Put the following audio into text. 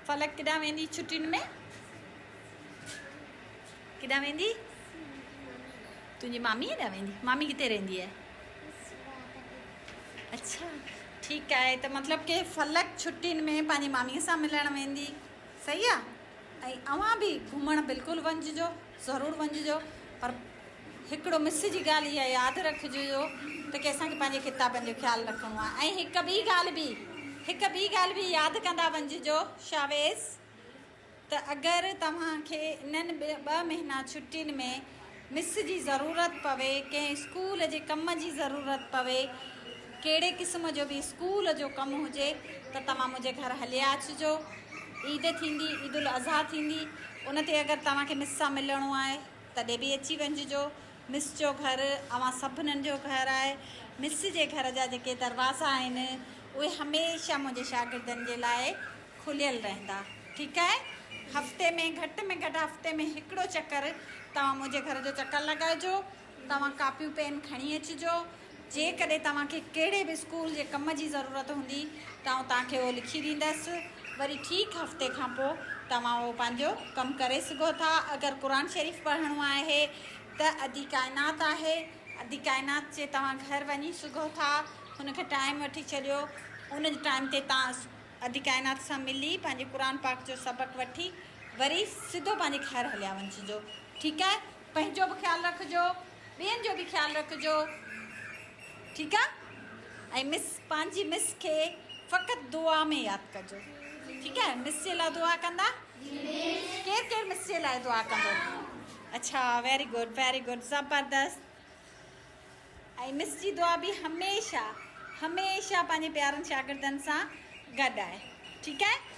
فلڪ ڪيڏانهن ويندي ڇٽين ۾؟ ڪيڏانهن ويندي؟ تنهنجي ماميء ڏانهن ويندي؟ مامي ڪٿي رهندي آهي؟ اڇا ٺيڪ آهي ته مطلب ڪي فلڪ ڇٽين ۾ پنهنجي ماميء سان ملڻ ويندي صحيح آهي ۽ اوهان به گهمڻ بلڪل وڃجو ضرور وڃجو پر هڪڙو مس جي ڳالهه اها ياد رکجو ته ڪي اسان کي پنهنجي ڪتابن جو خيال رکڻو آهي ۽ هڪ ٻي ڳالهه به هڪ ٻي ڳالهه به ياد ڪندا وڃجو شاويز ته اگر توهان کي انهن ٻه مهينا ڇٽين ۾ مس جي ضرورت پوي، ڪنهن اسڪول جي ڪم جي ضرورت پوي، ڪهڙي قسم جو به اسڪول جو ڪم هجي ته توهان منهنجي گهر هليا اچجو. عيد ٿيندي، عيد الاضحيٰ ٿيندي، ان تي اگر توهان کي مس سان ملڻو آهي تڏهن به اچي وڃجو. مس جو گهر اوهان سڀنن جو گهر آهي. مس جي گهر جا جيڪي دروازا آهن اهي هميشه منهنجي شاگردن جي لاء کليل رهندا ٺيڪ آهي هفتي ۾ گهٽ ۾ گهٽ هفتي ۾ هڪڙو چڪر توهان منهنجي گهر جو چڪر لڳائجو توهان ڪاپيون پين کڻي اچجو جيڪڏهن توهان کي ڪهڙي به اسڪول جي ڪم جي ضرورت هوندي ته آئون توهان کي اهو لکي ڏيندس وري ٺيڪ هفتي کان پوء توهان اهو پنهنجو ڪم ڪري سگهو ٿا اگر قرآن شريف پڙهڻو آهي ته ادي ڪائنات آهي ادي ڪائنات جي توهان گهر وڃي سگهو ٿا هن کي ٽائيم وٺي ڇڏيو ان ٽائيم تي توهان ادي ڪائنات سان ملي پنهنجي قرآن پاڪ جو سبق وٺي وري سڌو پنهنجي گهر هليا وڃجو ٺيڪ آهي پنهنجو به خيال رکجو ٻين جو به خيال رکجو ٺيڪ آهي ۽ مس پنهنجي مس کي فقط دعا ۾ ياد ڪجو ٺيڪ آهي مس جي لاء دعا ڪندا ڪير ڪير مس جي لاء دعا ڪندو اڇا ويري گڊ ويري گڊ زبردست ۽ مس جي دعا به هميشه هميشه پنهنجي پيارن شاگردن سان گڏ آهي ٺيڪ آهي.